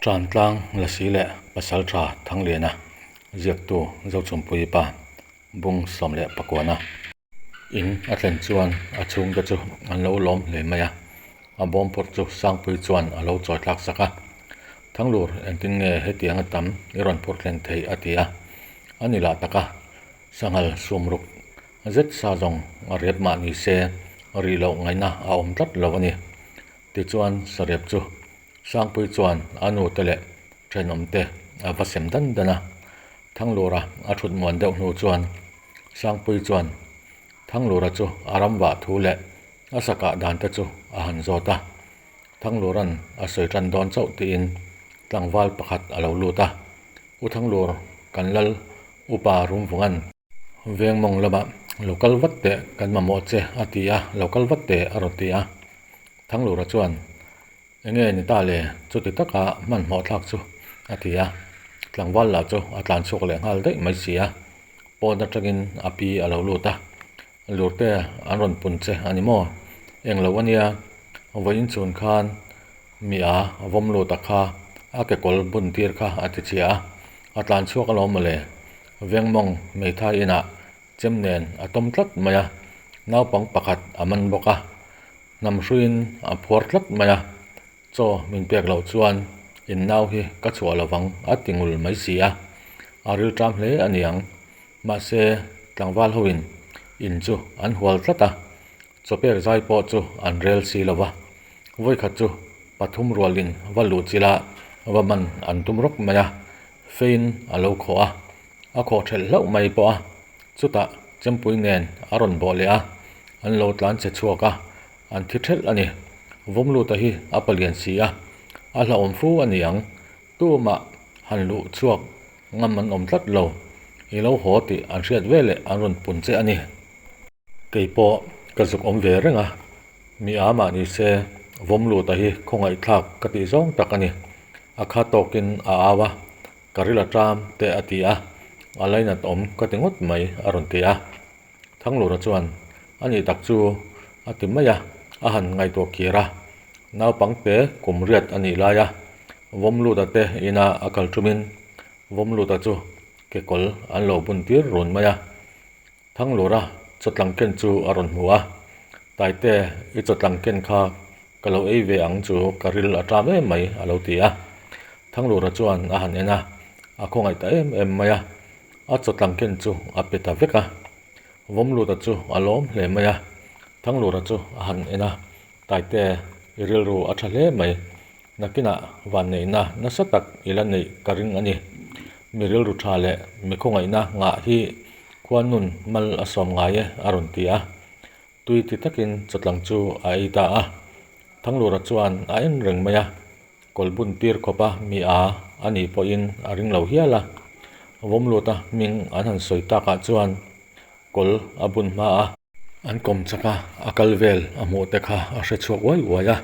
Ṭantlang Lasi leh Pasalṭha Thangliana ziaktu Zochhumpuii pa bung 19. In a thlen chuan a chhungte chu an lo lawm hle mai a, a bawmphur chu Sangpui chuan a lo chawi thlak sak a. Thanglur engtin nge hetianga tam i rawn phur thlen thei a ti a, a ni lah tak a, sanghal sumruk zet sa zawng a rep mah ni se rih loh ngaihna a awm tlat lo a ni. Tichuan sarep chu Sangpui chuan a nu te leh thenawm te a va sem dan dan a, Thanglura a thut muan deuh hnu chuan Sangpui chuan Thanglura chu a ram vah thu leh a sakah dan te chu a han zawt a, Thanglura'n a sawi tan dawn chauh tiin tlangval pakhat a lo lut a, U Thanglur kan lal upa Rumvunga'n veng mawng lamah lo kal vat teh kan mamawh che a ti a, lo kal vat teh a rawn ti a, Thanglura chuan Enge ni ta le, chuti taka hmanhmawh thlak chu a ti a, tlangval lah chu a tlan chhuak leh nghal daih mai si a, pawn atangin a pi a lo lut a, Lurte an rawn pun che a ni maw? Englo a nia, vawiin chhun khan mi a vawm lut a kha a kekawl bun tir kha a ti chhia a, a tlan chhuak alawm mawle, Vengmawng Meithai inah chem nen a tawm tlat mai a, naupang pakhat a man bawk a, Hnam hruiin a phuar tlat mai a, chaw min pek loh chuan in nau hi ka chhuah lo vang a ti ngul mai si a, a rilṭam hle a ni ang. Mahse, tlangval hoin in chu an hual tlat a, chaw pek zai pawh chu an rel si lo va. Vawikhat chu pathum rualin va luh chila va man an tum rawk mai a, fein a lo khawh a, a khawh ṭhelh hlauh mai pawh a, Chutah Chempui nen a rawn bawh leh a, an lo tlan che chhuak a, an thi ṭhelh a ni. Vawmluta hi a palian si a, a hlauhawm fu a ni ang. Tumah han luh chhuak ngam an awm tlat lo. I lo haw tih an hriat veleh an rawn pun che a ni. Kei pawh ka zuk awm ve reng a, mi a mah ni se Vawmluta hi khawngaihthlak ka tih zawng tak a ni. A kha tawkin a au a, Ka ril a ṭam te a ti a, a lainat awm ka ti ngawt mai a rawn ti a. Thanglura chuan a nih tak chu a ti mai a, a han ngaihtuah kir a. Naupang te kum riat a nih lai a, Vawmluta te ina a kal ṭumin Vawmluta chu kekawl an lo bun tir run mai a. Thanglura chawtlang ken chu a rawn hmu a, Taite i chawtlang ken kha Ka lo ei ve ang chu ka ril a ṭam em mai a lo ti a. Thanglura chuan a han en a, a khawngaih ta em em mai a, a chawtlang ken chu a pe ta vek a. Vawmluta chu a lawm hle mai a, Thanglura chu a han en a, Taite i rilru a ṭha hle mai, nakinah vanneihna nasa tak i la neih ka ring a ni. Mi rilru ṭha leh mi khawngaihna ngah hi khuanun mal a sawm ngai e a rawn ti a. Tui ti takin chawtlang chu a ei ta a, Thanglura chuan a en reng mai a, kawl bun tir khawpa mi a a nih pawhin a ring lo hial a. Vawmluta hming an han sawi takah chuan kawl a bun hma a, an kawm chak a, a kal vel a hmuh te kha a hre chhuak uai uai a,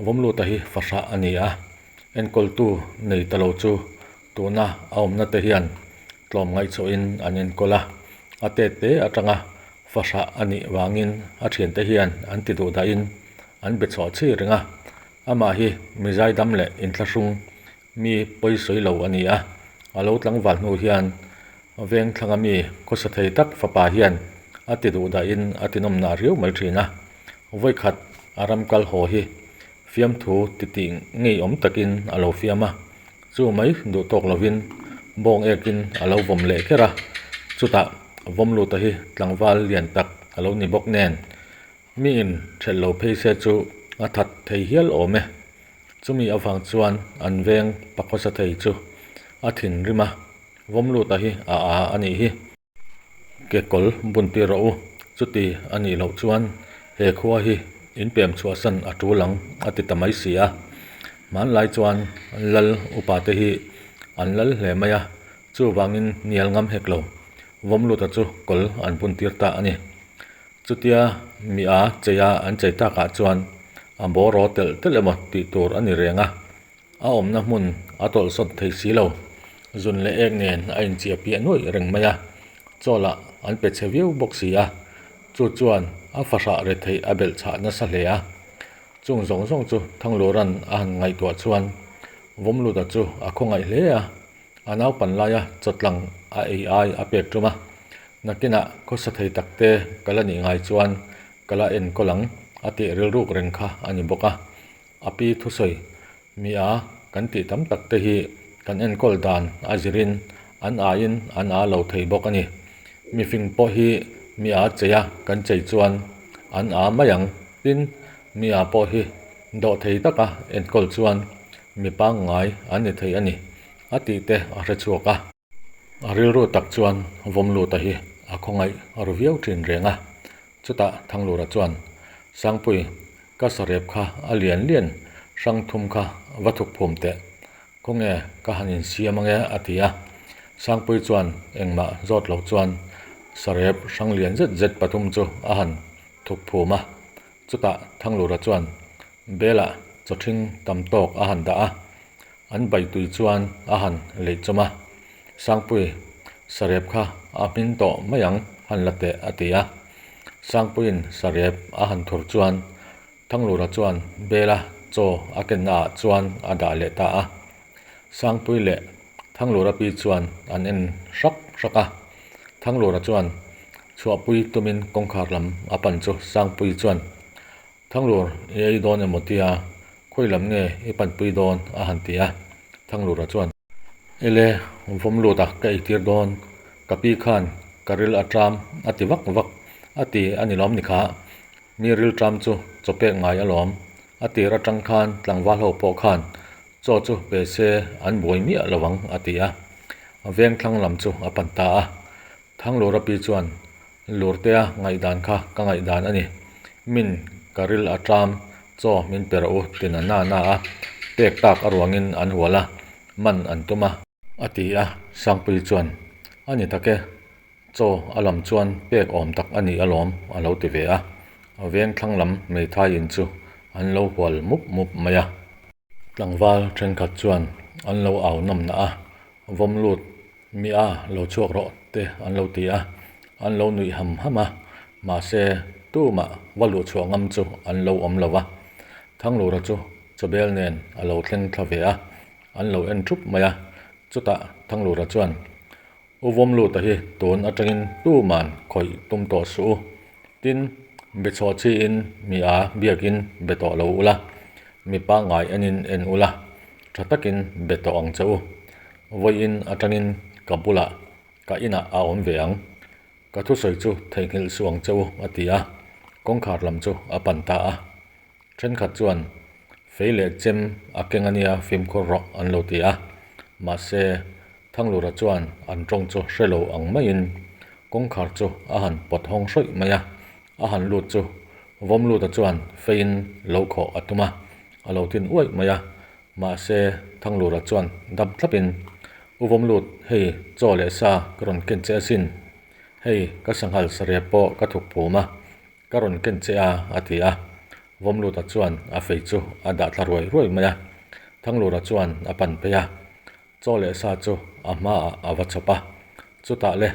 Vawmluta hi fahrah a ni a, enkawltu nei ta lo chu tuna a awmna te hian tlawm ngaihchawhin an enkawl a, a tet te atanga fahrah a nih vangin a thiante hian an ti duh dahin an be chhuah chhi reng a, amah hi mi zaidam leh inthlahrung mi pawi sawi lo a ni a, a lo tlangval hnu hian veng thlanga mi khawsa thei tak fapa hian a ti duh dahin a ti nawmnah riau mai thin a, vawikhat a ram kal haw hi Fiamthu titih ngeiawm takin a lo fiam a, chu mai duh tawk lovin bawng ekin a lo vawm leh kher a, chutah vawmluta hi tlangval lian tak a lo ni bawk nen, miin ṭhelh lo phei se chu a that thei hial awm e. Chumi avang chuan an veng pakhawsa thei chu a thinrim a, vawmluta hi a a a nih hi. Kekawl bun tir rawh u, chuti a nih loh chuan he khua hi in pem chhuahsan a tul ang a ti ta mai si a. Hmanlai chuan lal upa te hi an lal hle mai a, chuvangin nial ngam hek lo, Vawmluta chu kawl an bun tir ta a ni. Chutia mi a cheia an chei takah chuan a bawraw telh telh emaw tih tur a ni reng a. A awmna hmun a tawlhsawt thei si lo. Zun leh ek nen a inchiah piah nuaih reng mai a, chaw lah an pe chhe viau bawk si a, chu chuan a fahrah re theih a belh chhah nasa hle a. Chung zawng zawng chu Thanglura'n a han ngaihtuah chuan Vawmluta chu a khawngaih hle a, a naupan laia chawtlang a ei ai a pek tum a. Nakinah khawsa thei takte ka la nih ngai chuan ka la enkawl ang a tih rilruk reng kha a ni bawk a. A pi thusawi mi a kan tih tam tak te hi kan enkawl dan a zirin an aiin an a lo thei bawk a ni. Mifing pawh hi mi a chei a kan chei chuan an a mai ang. Tin, mi a pawh hi dawhthei taka enkawl chuan mi pangngai an ni thei a ni a tih te a hre chhuak a. A rilru tak chuan Vawmluta hi a khawngaih ru viau thin reng a. Chutah Thanglura chuan, Sangpui, ka sarep kha a lian lian hrang thum kha va thuk phum teh. Khawnge ka han insiam ange a ti a. Sangpui chuan engmah zawt loh chuan sarep hrang lian zet zet pathum chu a han thuk phum a. Chutah Thanglura chuan Belah chawthing tam tawk a han dah a. An baitui chuan a han leih chawm a, Sangpui, sarep kha a hmin tawh mai ang, han la teh, a ti a. Sangpuiin sarep a han thur chuan Thanglura chuan bela chaw a kenna ah chuan a dah leh ta a. Sangpui leh Thanglura pi chuan an en hrak hrak a. Thanglura chuan chhuahpui tumin kawngkhar lam a pan chu Sangpui chuan Thanglur, i ei dawn emaw tia, khawi lam nge i panpui dawn? a han ti a. Thanglura chuan, Ele, vawm lut a, ka eitir dawn, ka pi khan ka ril a tram a ti vak vak a ti a ni lawm ni kha, mi ril tram chu chaw pek ngai alawm, a tir atang khan tlangval ho pawh khan chaw chu pe se an buai miah lo ang a ti a. Veng thlang lam chu a pan ta a. Thanglura pi chuan, Lurtea ngaihdan kha ka ngaihdan a ni. Min ka ril a ṭam, chaw min pe rawh u ti na na na a, pek tak a ruangin an hual a, man an tum a. A ti a, Sangpui chuan, A ni tak e, chaw a lam chuan pek awm tak a ni alawm a lo ti ve a. Veng thlang lam Meithai in chu an lo hual mup mup mai a. Tlangval thenkhat chuan an lo au nawm na a, vawm lut Mi a lo chhuak rawh te an lo ti a, an lo nuih ham ham a, mahse tumah va luh chhuah ngam chu an lo awm lo va. Thanglura chu chawbel nen a lo thleng thla ve a, an lo en thup mai a, chutah Thanglura chuan, U Vawmluta hi tun atangin tuman khawih tum tawh suh u, tin, be chhuah chiin mi a biakin be tawh lo ula, mi pangngai enin en ula, tha takin be tawh ang che u. Vawiin atangin ka bulah ka inah a awm ve ang. Ka thusawi chu theihnghilh suh ang che u, a ti a, kawngkhar lam chu a pan ta a. Thenkhat chuan, Fei leh chem a keng a nia fimkhur rawh an lo ti a. Mahse, Thanglura chuan an tawng chu hre lo ang maiin kawngkhar chu a han pawt hawng hrawih mai a, a han lut chu Vawmluta chuan feiin lo khawh a tum a, a lo tin uaih mai a. Mahse, Thanglura chuan dam thlapin, U Vawmlut, hei chaw leh sa ka rawn ken che asin. Hei ka sanghal sarep pawh ka thuk phum a, ka rawn ken che a, a ti a. Vawmluta chuan a fei chu a dah thla ruai ruai mai a. Thanglura chuan a pan phei a, chaw leh sa chu a hmaah a va chhawp a. Chutah le,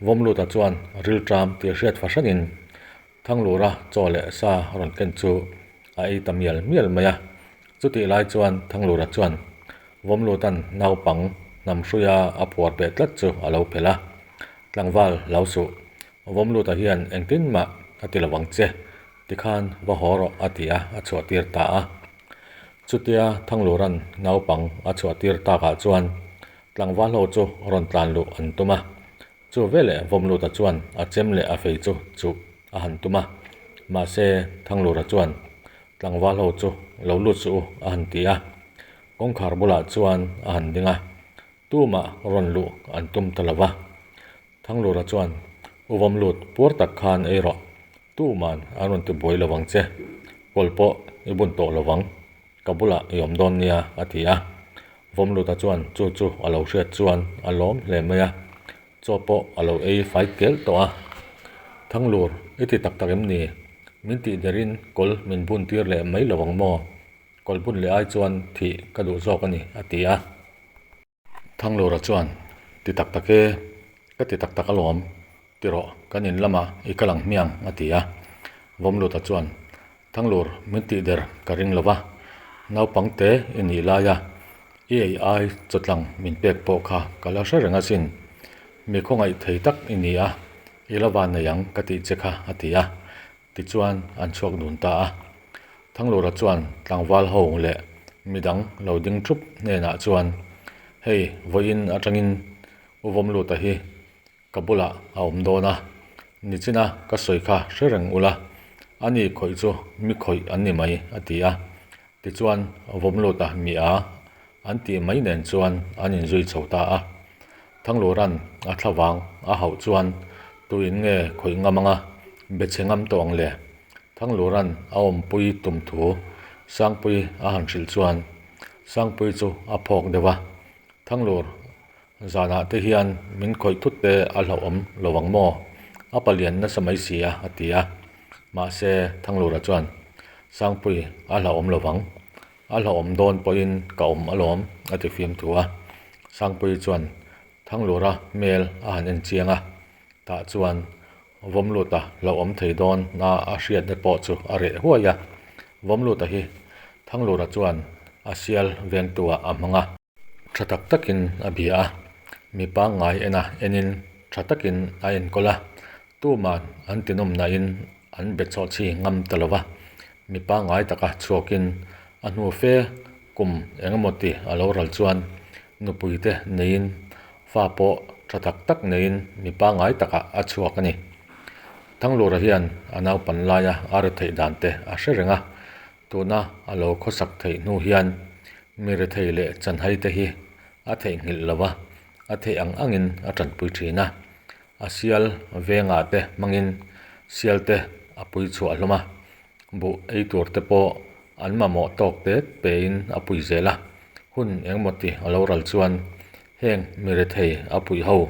Vawmluta chuan rilṭam tih hriat fahranin Thanglura chaw leh sa rawn ken chu a ei ta mial mial mai a. Chutih lai chuan Thanglura chuan Vawmlutan naupang hnam hruia a phuar beh tlat chu a lo phelh a. Tlangval lo suh, Vawmluta hian engtin mah a ti lo ang che, tikhan va haw rawh a ti a, a chhuah tir ta a. Chutia Thanglura'n naupang a chhuah tir takah chuan tlangval ho chu rawn tlan luh an tum a. Chu veleh Vawmluta chuan a chem leh a fei chu chuh a han tum a, mahse Thanglura chuan tlangval ho chu lo lut suh u a han ti a, kawngkhar bulah chuan a han ding a, tumah rawn luh an tum ta lo va. Thanglura chuan, U Vawmlut, puar tak khan ei rawh, tuman an rawn ti buai lo vang che, kawl pawh i bun tawh lo vang. Ka bulah i awm dawn nia, a ti a. Vawmluta chuan chu chu a lo hriat chuan a lawm hle mai a, chaw pawh a lo ei fai kelh tawh a. Thanglur, i ti tak tak em ni? Min tih derin kawl min bun tir leh mai lo ang maw? Kawl bun leh ai chuan thih ka duh zawk a ni, a ti a. Thanglura chuan, Ti tak tak e, ka ti tak tak alawm, ti rawh, kan in lamah i kal ang hmiang, a ti a. Vawmluta chuan, Thanglur, min tih der ka ring lo va, naupang te i nih lai a. I ei ai chawtlang min pek pawh kha ka la hre reng asin. Mi khawngaih thei tak i ni a, i la van nei ang ka tih che kha, a ti a. Tichuan an chhuak dun ta a. Thanglura chuan tlangval ho leh midang lo ding thup hnenah chuan, Hei, vawiin atangin U Vawmluta hi Ka bulah a awm dawn a, nichina ka sawi kha hre reng ula, ani khawih chu mi khawih an ni mai, a ti a. Tichuan, Vawmluta mi a an tih mai nen chuan an inzui chho ta a. Thanglura'n a thlavang a hauh chuan tuin nge khawih ngam anga be chhe ngam tawh ang le? Thanglura'n a awmpui tum thu Sangpuii a han hrilh chuan Sangpuii chu a phawk deuh a, Thanglur Zanah te hian min khawih thut te a hlauhawm lo ang maw? A palian nasa mai si a, a ti a. Mahse, Thanglura chuan, Sangpui, a hlauhawm lo vang. A hlauhawm dawn pawhin ka awm alawm, a ti fim thu a. Sangpui chuan Thanglura hmel a han en chiang a, tah chuan Vawmluta hlauhawm thei dawn na a hriatna pawh chu a reh huai a. Vawmluta hi Thanglura chuan a sial vengtuah a hmang a. Tha tak takin a bia a, mi pangngai ena enin tha takin a enkawl a, tuman an tinawm nain an be chawhchhi ngam ta lo va, mi pangngai taka chhuakin a hnu fe kum engemaw ti a lo ral chuan nupuite neiin fa pawh tha tak tak neiin mi pangngai takah a chhuak a ni. Thanglura hian a naupan laia a retheih dan te a hre reng a, Tuna a lo khawsak theih hnu hian mi rethei leh chanhai te hi a theihnghilh lo va, a theih ang angin a tanpui thin a. A sial vengah te hmangin sial te a pui chhuah hlawm a, buh ei tur te pawh an mamawh tawk tet pein a pui zel a. Hun engmawti a lo ral chuan heng mi rethei a puih ho,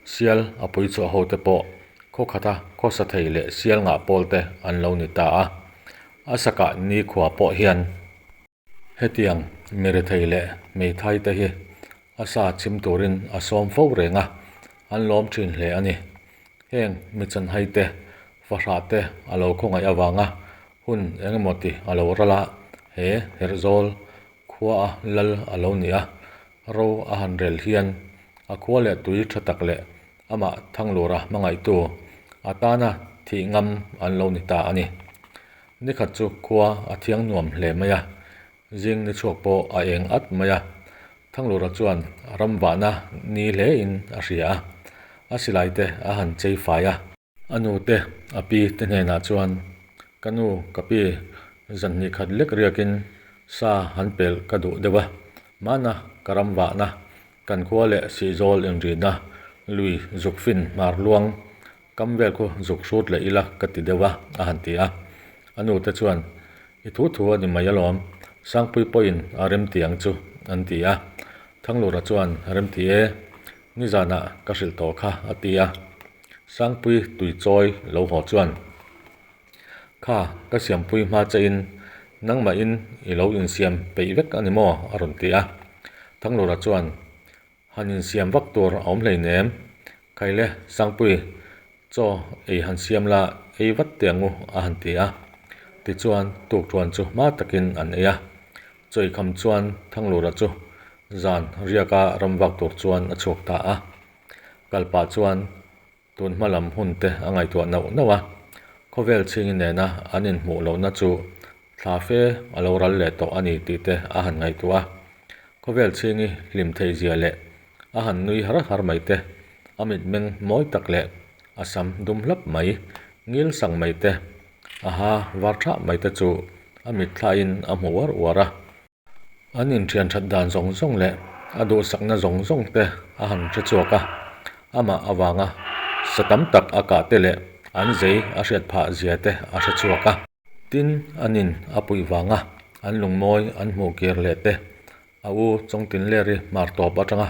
sial a pui chhuah ho te pawh khawkhata khawsa thei leh sial ngah pawl te an lo ni ta a. A sakah nikhua pawh hian hetiang mirethei leh hmeithai te hi a sa chhim turin a sawm fo reng a, an lawm thin hle a ni. Heng mi chanhai te, fahrah te a lo khawngaih avanga hun engemaw ti a lo ral a, he Herhzawl khua a lal a lo ni a, ro a han rel hian a khua leh tui tha tak leh amah Thanglura hmangaihtu a tana thih ngam an lo ni ta a ni. Nikhat chu khua a thiang nuam hle mai a, zing ni chhuak pawh a eng at mai a. Thanglura chuan ram vahna ni hlein a hria a, a silai te a han chei fai a. A nu te, a pi te hnenah chuan, Ka nu, ka pi, zan hnih khat lek riakin sa han pel ka duh deuh a, mahna ka ram vahna, kan khua leh sihzawl inrina, lui zuk fin hmar luang kam vel khu zuk hrut leh ila ka ti deuh a, a han ti a. A nu te chuan, I thu thu a ni mai alawm, Sangpui pawhin a remti ang chu, an ti a. Thanglura chuan, Remti e, nizanah ka hrilh tawh kha, a ti a. Sangpui tuichawi lo haw chuan, Kha, ka siampui hma chein nangmahin i lo insiam peih vek a ni maw? a rawn ti a. Thanglura chuan, Han insiam vak tur a awm hleinem. Khaile, Sangpui, chaw ei han siam la, ei vat teh angu, a han ti a. Tichuan, tukṭhuan chu hma takin an ei a. Chawikham chuan Thanglura chu zan riaka ramvak tur chuan a chhuak ta a. Kal pah chuan tun hma lam hun te a ngaihtuah nauh nauh a, khawvel chhingi nena an inhmuh lohna chu thla fe a lo ral leh tawh a ni tih te a han ngaihtuah a. Khawvel chhingi hlim theih zia leh a han nui har har mai te, a mitmeng mawi tak leh a sam dum hlap mai, ngil sang mai te, a ha var thah mai te chu a mitthlain a hmu uar uar a. An inthian that dan zawng zawng leh a duhsakna zawng zawng te a han hre chhuak a, amah avanga sa tam tak a kah te leh an zei a hriat phah zia te a hre chhuak a. Tin, an in a puih vanga an lungmawi an hmuh kir leh te, a u Chawngtinleri hmar tawp atanga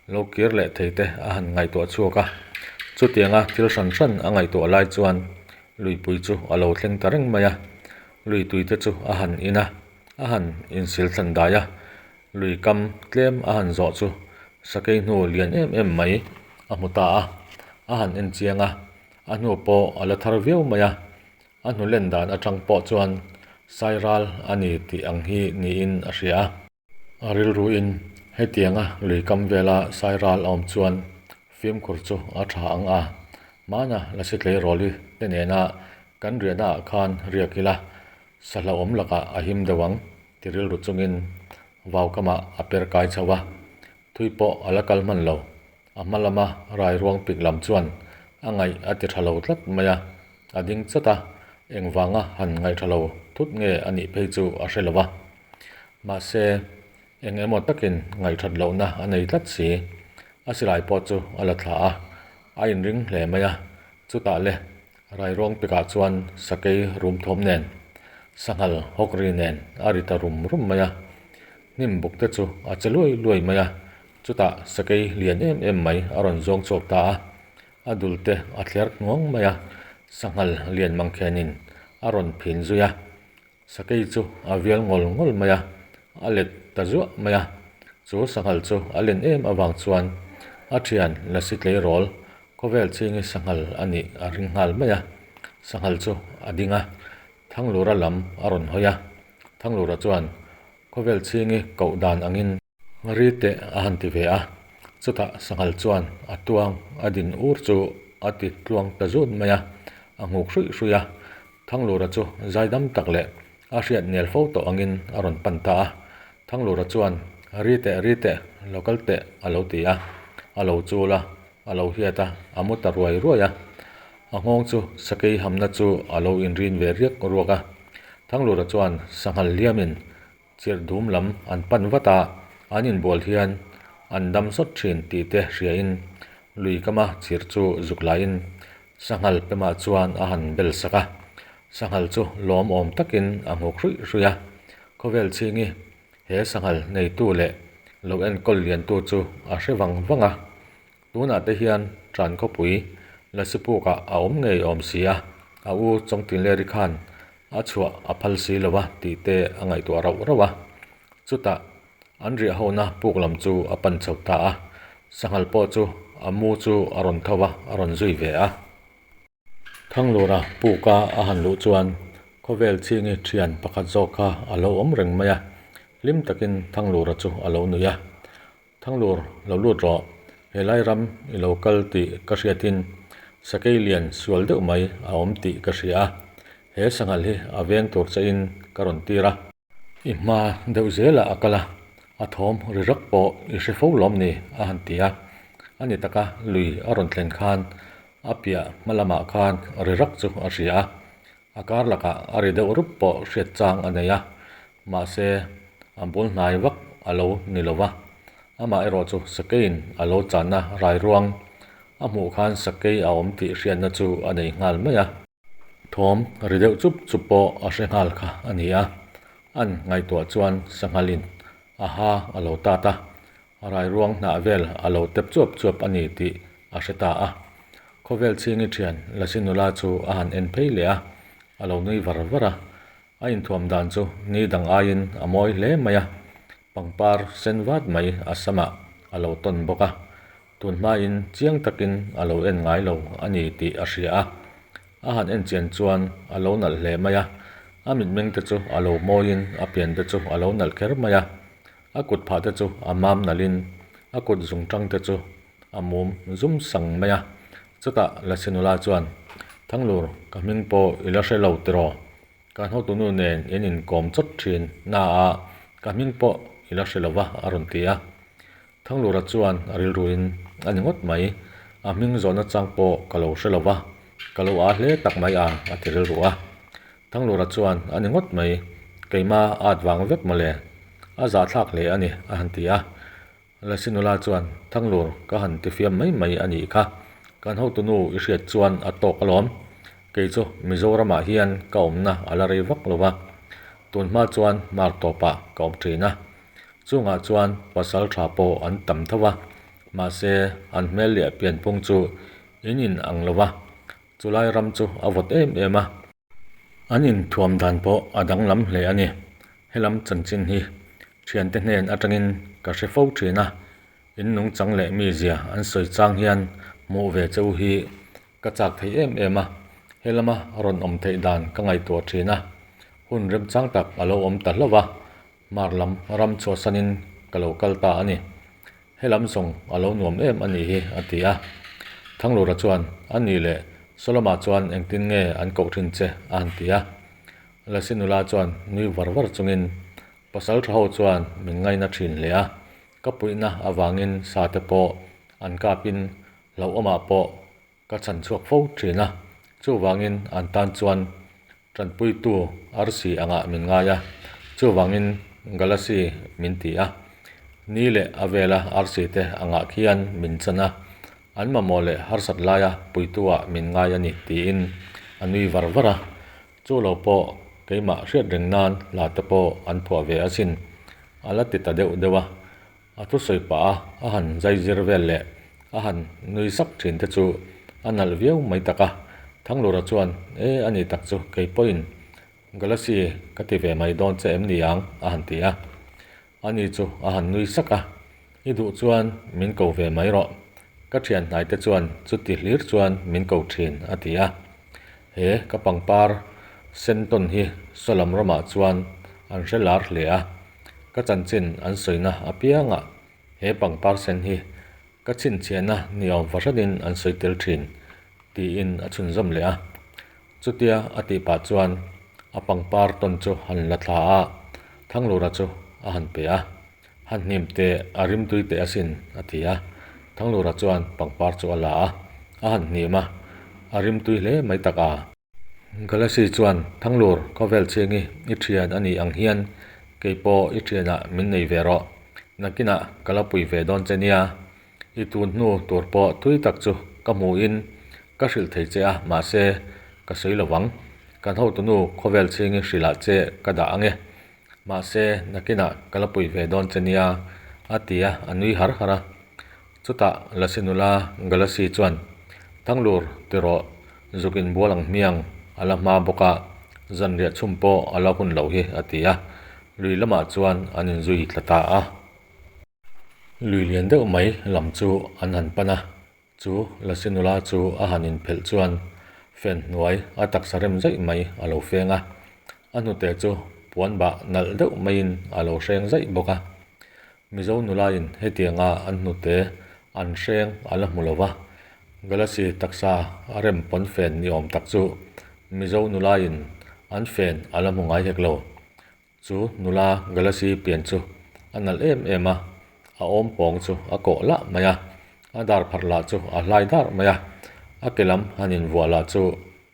lo kir leh thei te a han ngaihtuah chhuak a. Chutianga thil hran hran a ngaihtuah lai chuan luipui chu a lo thleng ta reng mai a, lui tui te chu a han in a. A han insil thlan dai a, lui kam tlem a han zawh chu sakei hnu lian em em mai a hmu ta a, a han en chiang a, a hnu pawh a la thar viau mai a, a hnu len dan atang pawh chuan sai ral a ni tih ang hi niin a hria a. A rilruin. Hetianga lui kam vela sairal a awm chuan fimkhur chu a tha ang a, hmana lasi tleirawli te nena kan riahna ah khan riak ila sa hlauhawm lakah a him deuh ang ti rilru chungin vau kamah a per kai chho a, thui pawh a la kal hman lo. A hma lama rai ruang pik lam chuan a ngaih a ti tha lo tlat mai a, a ding chat a, engvanga han ngaih tha lo thut nge a nih phei chu a hre lo va. Mahse, eng emaw takin ngaihthat lohna a nei tlat si. A silai pawh chu a la thla a, a inring hle mai a, chutah le rai ruang pikah chuan sakei rum thawm nen, sanghal hawk ri nen a ri ta rum rum mai a. Hnim buk te chu a che luai luai mai a, chutah sakei lian em em mai a rawn zawng chhuak ta a, a dul te a thler hnuang mai a, sanghal lian mangkhenin a rawn phin zui a, sakei chu a vial ngawl ngawl mai a, a let ta zuah mai a, chu sanghal chu a len em avang chuan a thian lasi tleirawl khawvel chhingi sanghal a nih a ring nghal mai a, sanghal chu a ding a, Thanglura lam a rawn hawi a, Thanglura chuan Khawvel chhingi koh dan angin ri teh a han ti ve a, chutah sanghal chuan a tuang a din ur chu a ti tluang ta zut mai a, a nghuk hruih hruih a. Thanglura chu zaidam tak leh a hriat nel fo tawh angin a rawn pan ta a. Thanglura chuan ri teh ri teh lo kal teh a lo ti a, a lo chul a, a lo hiat a, a mu ta ruai ruai a. A nghawng chu sakei hamna chu a lo inrin ve riak ruak a. Thanglura chuan sanghal hliamin chirh dum lam an pan vat a, an inbual hian an dam sawt thin tih te hriain lui kama chirh chu zuk laiin sanghal pemah chuan a han bel sak a. Sanghal chu lawmawm takin a nghuk hruih hruih a, khawvel chhingi he sanghal neitu leh lo enkawl liantu chu a hre vang vang a. Tunah te hian Tran khawpui Lasipukah a awm ngei awm si a, a u Chawngtinleri khan a chhuah a phal si lo a tih te a ngaihtuah rauh rauh a. Chutah an riah hona puk lam chu a pan chho ta a, sanghal pawh chu a mu chu a rawn tho a, a rawn zui ve a. Thanglura puka a han luh chuan khawvel chhingi thian pakhat zawk kha a lo awm reng mai a, hlim takin Thanglura chu a lo nui a. Thanglur lo lut rawh, helai ram i lo kal tih ka hriatin sakei lian sual deuh mai a awm tih ka hria a, he sanghal hi a veng tur chein ka rawn tir a. I hma deuh zelah a kal a, a thawm ri rak pawh i hre fo lawm ni a han ti a, a ni taka lui a rawn thlen khan a piah hma lamah khan ri rak chu a hria a, A kar lakah a ri deuh rup pawh hriat chang a nei a, mahse a bul hnai vak a lo ni lo va. Amah erawh chu sakeiin a lo channa rai ruang a hmuh khan sakei a awm tih hriatna chu a nei nghal mai a. Thawm ri deuh chup chup pawh a hre nghal kha a ni a, an ngaihtuah chuan sanghalin a ha a lo tat a, Rai ruang hnah vel a lo tep chuap chuap a ni tih a hre ta a. Khawvel chhingi thian Lasi nula chu a han en phei leh a, a lo nui var var a. A inthuam dan chu ni dang aiin a mawi hle mai a, pangpar sen vat mai a samah a lo tawn bawk a. Tun hmain chiang takin a lo en ngai lo a ni tih a hria a. A han en chian chuan a lo nalh hle mai a, a mitmeng te chu a lo mawiin a pian te chu a lo nalh kher mai a. A kut phah te chu a mam nalhin a kut zung tang te chu a mum zum sang mai a. Chutah Lasi nula chuan, Thanglur, ka hming pawh i la hre lo tiraw? Kan hotunu nen in inkawm chawt thin na a, ka hming pawh i la hre lo va a rawn ti a. Thanglura chuan a rilruin a ni ngawt mai, a hming zawhna chang pawh ka lo hre lo va, ka lo aa hle tak mai a a ti rilru a. Thanglura chuan a ni ngawt mai, keima at vang vek mawle, a zahthlak hle a ni a han ti a. Lasi nula chuan Thanglur ka han ti fiam mai mai a nih kha, kan hotunu i hriat chuan a tawk alawm, kei chu Mizoramah hian ka awmna a la rei vak lo va, tun hma chuan Mar tawpah ka awm thin a, chungah chuan pasal tha pawh an tam tho va, mahse an hmel leh pianphung chu in in ang lo va, chulai ram chu a vawt em em a. An inthuam dan pawh a danglam hle a ni. Helam chanchin hi thiante hnen atangin ka hre fo thin a, in nungchang leh mizia an sawi chang hian hmuh ve che u hi ka chak thei em em a, helama rawn awm theih dan ka ngaihtuah thin a, hun remchang tak a lo awm ta hlauh a, hmar lam ram chhuahsanin ka lo kal ta a ni. Helam zawng a lo nuam em a nih hi, a ti a. Thanglura chuan, A nih leh, Sawlamah chuan engtin nge an koh thin che? a han ti a. Lasi nula chuan nui var var chungin, Pasal tha ho chuan min ngaina thin hle a, ka puihna avangin sa te pawh an kapin hlauhawmah pawh Ka chhan chhuak fo thin a, chuvangin an tan chuan tanpuitu arsi angah min ngai a, chuvangin Galasi min ti a. Ni leh a vela arsi te angah khian min chan a, an mamawh leh harsat laia puituah min ngai a ni tiin a nui var var a. Chu lo pawh keimah hriat reng nan hla te pawh an phuah ve asin, a la ti ta deuh deuh a. A thusawi pah a, a han zai zir vel leh a han nui sak thin te chu a nalh viau mai tak a. Thanglura chuan, E, a ni tak chu, kei pawhin Galasi ka ti ve mai dawn che em ni ang? a han ti a. Ani chu a han nui sak a, I duh chuan min ko ve mai rawh. Ka thian hnai te chuan chuti hlir chuan min ko thin, a ti a. He ka pangpar sen tawn hi Sawlam ramah chuan an hre lar hle a. Ka chanchin an sawina apiangah he pangpar sen hi ka chhinchhiahna ni awm fahranin an sawi tel thin, tiin a chhunzawm leh a. Chutia a tih pah chuan a pangpar tawn chu han la thla a, Thanglura chu a han pe a. Han hnim teh, a rimtui teh asin, a ti a. Thanglura chuan pangpar chu a la a, a han hnim a, a rimtui hle mai tak a. Galasi chuan, Thanglur, khawvel chhingi i thian a nih ang hian kei pawh i thianah min nei ve rawh. Nakinah ka la pui ve dawn che nia. I tun hnu tur pawh thui tak chu ka hmuhin ka hrilh thei che a, mahse, ka sawi lo vang. Kan hotunu khawvel chhingi hrilhah che ka dah ang e. Mahse, nakinah ka la pui ve dawn che nia, a ti a, a nui har har a. Chutah Lasi nula Galasi chuan, Thanglur, ti rawh, zuk inbual ang hmiang a la hma bawk a, zanriah chhum pawh a la hun loh hi, a ti a. Lui lamah chuan an inzui thla ta a. Lui lian deuh mai lam chu an han pan a, Chu Lasi nula chu a han inphelh chuan fen hnuai a taksa rem zaih mai a lo feng a, a hnute chu puan bah nalh deuh maiin a lo hreng zaih bawk a. Mizo nulain hetianga an hnute an hreng a la hmu lo va, Galasi taksa a rem pawn fen ni awm tak chu Mizo nulain an fen a la hmu ngai hek lo. Chu nula Galasi pian chu a nalh em em a, a awm pawng chu a kawh lah mai a, a dar pharh lah chu a hlai dar mai a, a ke lam han invuah lah chu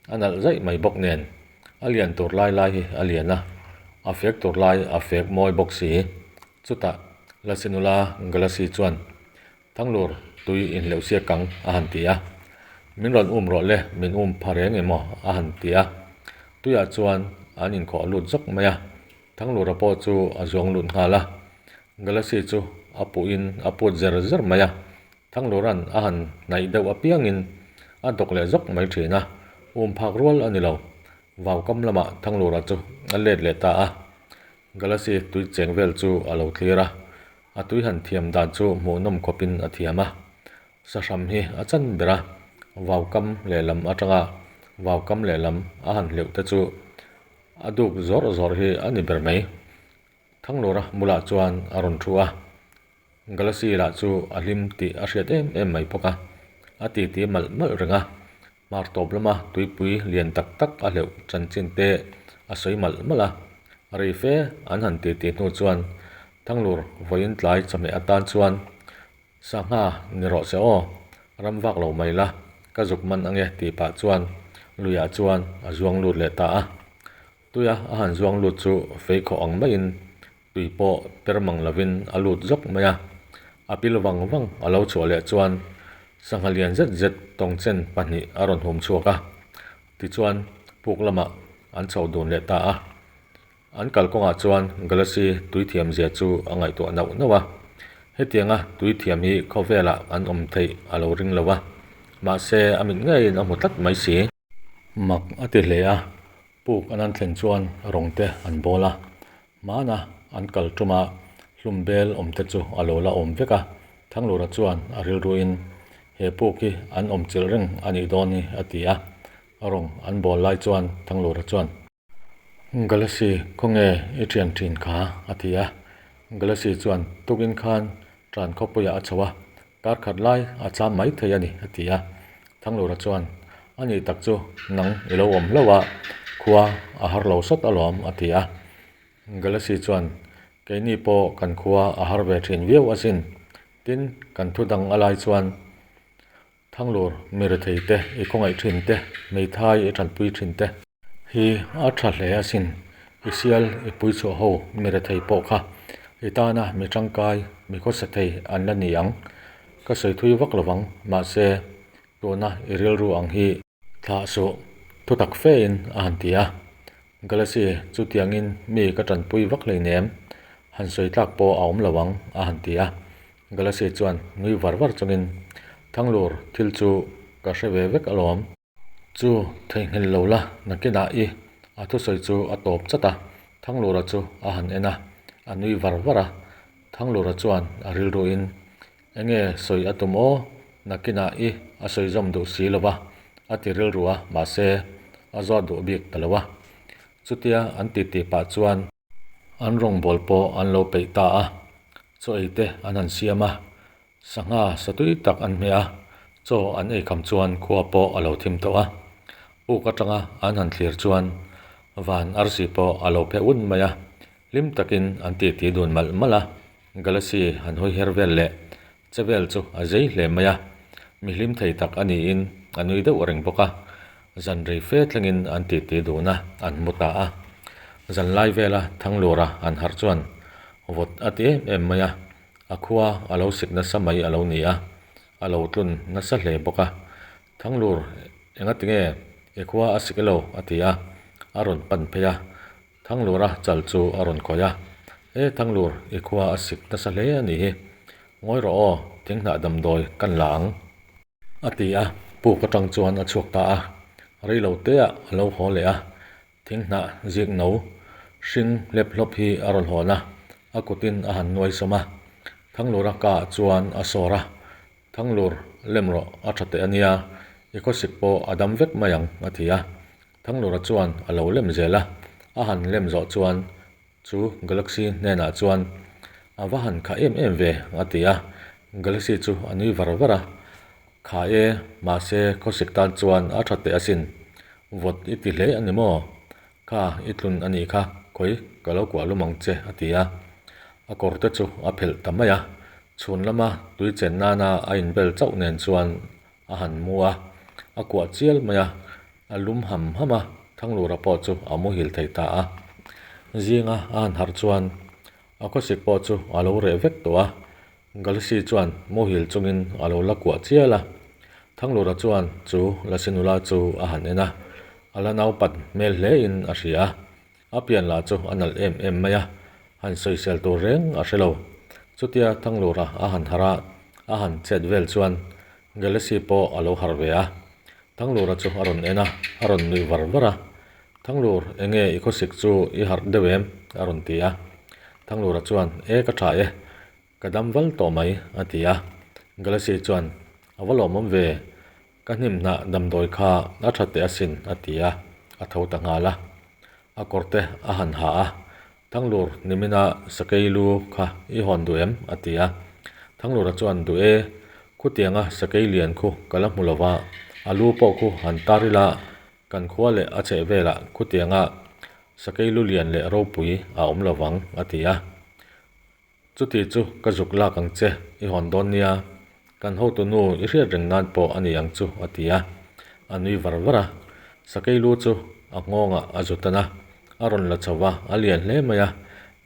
a nalh zaih mai bawk nen, a lian tur lai lai hi a lian a, a fek tur lai a fek mawi bawk si. Chutah Lasi nula Galasi chuan Thanglur tui inhleuh sia kang a han ti a, Min rawn um rawh le, min um pha reng emaw a han ti a. Tuiah chuan an inkhawh lut zawk mai a, Thanglura pawh chu a zuang lut nghal a. Galasi chu a puhin a put zer zer mai a, Thanglura'n a han hnaih deuh apiangin a dawk leh zawk mai thin a, um phak rual a ni lo. Vaukam lamah Thanglura chu a let leh ta a, Galasi tui cheng vel chu a lo thlir a, A tui han thiam dan chu hmuhnawm khawpin a thiam a. Sahram hi a chan ber a, vaukam lehlam atanga vaukam lehlam a han hleuh te chu a duk zawrh zawrh hi a ni ber mai. Thanglura bulah chuan a rawn thu a, Galasi lah chu a hlim tih a hriat em em mai bawk a, a titi malh malh reng a. Hmar tawp lama tuipui lian tak tak a hleuh chanchin te a sawi malh malh a, rei fe an han titi hnu chuan Thanglur vawiin tlai chawhmeh atan chuan Sangha ni rawh se aw, ram vak lo mai la, ka zuk man ange tih pah chuan luiah chuan a zuang lut leh ta a. Tuia a han zuang lut chu fei khawh ang maiin tui pawh per mang lovin a lut zawk mai a. A pil vang vang a lo chhuah leh chuan sangha lian zet zet tawngchen pahnih a rawn hum chhuak a. Tichuan puk lamah an chhoh dun leh ta a. An kalkawngah chuan Galasi tui thiam zia chu a ngaihtuah nauh nauh a. Hetianga tui thiam hi khawvelah an awm theih a lo ring lo a. Mahse a mit ngeiin a hmu tlat mai si. Mak a ti hle a, puk an an thlen chuan rawng te an bawl a, hmana an kal tum a, hlum bel awm te chu a lo la awm vek a, Thanglura chuan a rilruin he puk hi an awm chilh reng a nih dawn hi a ti a, rawng an bawl lai chuan Thanglura chuan. Galasi, khawnge i thian thin kha? a ti a. Galasi chuan tukin khan tan khawpuiah a chho a, kar khat lai a cham mai thei a ni, a ti a. Thanglura chuan, A nih tak chu nang i lo awm hlauh a, khua a har lo sawt alawm, a ti a. Galasi chuan, Keini pawh kan khua a har ve thin viau asin. Tin, kan thu dang a lai chuan Thanglur mi rethei te, i khawngaih thin te, hmeithai i tanpui thin te hi a tha hle asin. I sial i pui chhuah ho mi rethei pawh kha i tana mi tangkai, mi khawsa thei an la ni ang. Ka sawi thui vak lovang, mahse tuna i rilru ang hi thlah suh thutak fein a han ti a. Galaxy chutiangin mi ka tanpui vak hleinem, han sawi tlak pawh a awm lo ang a han ti a. Galaxy chuan nui var var chungin, Thanglur thil chu ka hre ve vek alawm. Chu theihnghilh lo la, nakinah i a thusawi chu a tawp chat a. Thanglura chu a han en a, a nui var var a. Thanglura chuan a rilruin, Enge sawi a tum aw, nakinah i a sawi zawm duh si lo va, a ti rilru a, mahse a zawt duh bik ta lo a. Chutia an titi pah chuan An rawngbâwl pawh an lo peih ta a, chaw ei te an han siam a, sangha satui tak an hmeh a, chaw an ei kham chuan khua pawh a lo thim tawh a. Puk atanga an han thlir chuan van arsi pawh a lo phe un mai a, hlim takin an titi dun malh malh a, Galaxy han hawi her vel leh che vel chu a zei hle mai a, mi hlim thei tak a niin a nui deuh reng bawk a, zan rei fe thlengin an titi dun a, an mu ta a. Zan lai vela Thanglura an harh chuan vawt a ti em em mai a, a khua a lo sik nasa mai a lo ni a, a lo tlun nasa hle bawk a. Thanglur engati nge i khua a sik elo? a ti a, a rawn pan phei a. Thanglura chal chu a rawn khawih a, E Thanglur, i khua a sik nasa hle a nih hi. Ngawi rawh aw, thinghnah damdawi kan la ang. A ti a, puk atang chuan a chhuak ta a. Rei lo teah a lo haw leh a, thinghnah zik no hring hlep hlawp hi a rawn hawn a, a kutin a han nuai sawm a. Thanglura kaah chuan a sawr a, Thanglur, lem rawh, a tha teh a nia, i khawsik pawh a dam vek mai ang, a ti a. Thanglura chuan a lo lem zel a, a han lem zawh chuan chu Galaxy hnenah chuan, A va han kha em em ve, a ti a. Galaxy chu a nui var var a, Kha e, mahse khawsik tan chuan a tha teh asin, vawt i ti hle a ni maw? Kha i tlun a nih kha, khawi ka lo kuah lum ang che, a ti a. A kawr te chu a phelh ta mai a, chhun lama tui chen nana a inbel chauh nen chuan a han mu a, a kuah chial mai a, a lum ham ham a, Thanglura pawh chu a muhil thei ta a. Zinga a han harh chuan a khawsik pawh chu a lo reh vek tawh a, Galsi chuan muhil chungin a lo la kuah chial a. Thanglura chuan chu Lasi nula chu a han en a, a la naupat hmel hlein a hria a. A pian lah chu a nalh em em mai a, han sawisel tur reng a hre lo. Chutia Thanglura a han harh a, a han chet vel chuan Galesi pawh a lo harh ve a. Thanglura chu a rawn en a, a rawn nuih var var a. Thanglur, enge i khawsik chu i harh deuh em? a rawn ti a. Thanglura chuan, E ka tha e, ka dam val tawh mai, a ti a. Galesi chuan, A va lawmawm ve, Ka hnim hnah damdawi kha a tha teh asin a ti a, a tho ta nghal a. A kawr te a han ha a, Thanglur nimina sakei lu kha i hawn duh em? a ti a. Thanglura chuan duh e, khutianga sakei lian khu ka la hmu lo va, a lu pawh khu han tar ila kan khua leh a chheh velah khutianga sakei lu lian leh ropui a awm lo vang a ti a. Chuti chu ka zuk lak ang che, i hawn dawn nia, kan hotu nu i hriat reng nan pawh a ni ang chu, a ti a. A nui var var a, sakei lu chu a nghawngah a zu tan a, a rawn la chho va, a lian hle mai a.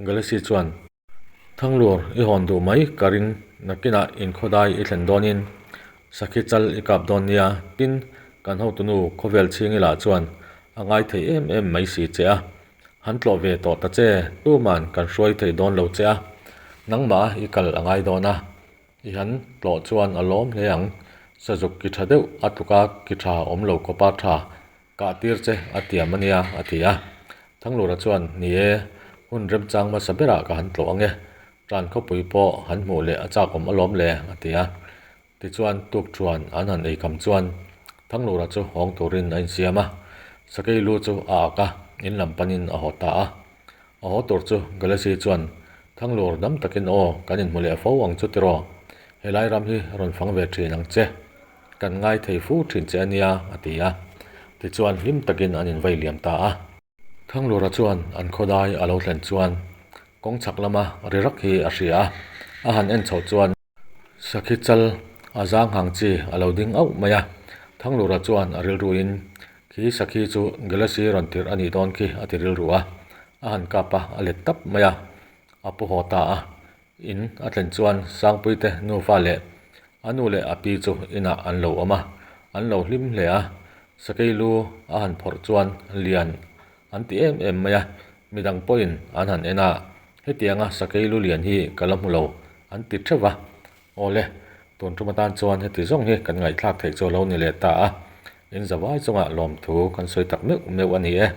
Galaxy chuan, Thanglur, i hawn duh mai ka ring, nakinah inkhawdai i thlen dawnin sakhi chal i kap dawn nia, tin, kan hotu nu khawvel chhingila chuan a ngai thei em em mai si che a, Han tlawh ve tawh ta che, tuman kan hruai thei dawn lo che a, nangmah i kal a ngai dawn a, i han tlawh chuan a lawm hle ang, sazuk ki tha deuh a tluka ki tha awm lo khawpa tha kah tir che a tiam a nia, a ti a. Thanglura chuan, Ni e, hun remchang hmasa berah ka han tlawh ang e, tan khawpui pawh han hmuh leh a chak awm alawm le, a ti a. Tichuan tuk chuan an han ei kham chuan Thanglura chu hawng turin a insiam a, sakei lu chu a ak a, in lam panin a haw ta a. A haw tur chu Galaxy chuan, Thanglur dam takin aw, kan inhmu leh fo ang chu tiraw? Helai ram hi rawn fang ve thin ang che. Kan ngai thei fu thin che a nia, a ti a. Tichuan hlim takin an invei liam ta a. Thanglura chuan an khawdai a lo thlen chuan kawng chhak lama ri rak hi a hria a, a han en chhoh chuan Sakhi chal a zang hang chi a lo ding auh mai a. Thanglura chuan a rilruin Khi sakhi chu Gelasi rawn tirh a nih dawn khi a ti rilru a, a han kap a, a let tap mai a, a pu haw ta a. In a thlen chuan Sangpuite nufa leh a nu leh a pi chu inah an lo awm a, an lo hlim hle a. Sakei lu a han phawrh chuan lian an ti em em mai a, midang pawhin an han en a, hetianga sakei lu lian hi ka la hmu lo an ti theuh va. Awle, tun tum atan chuan heti zawng hi kan ngaihthlak theih chu a lo ni leh ta a, in zavai chungah lawmthu kan sawi tak meuh meuh a ni e.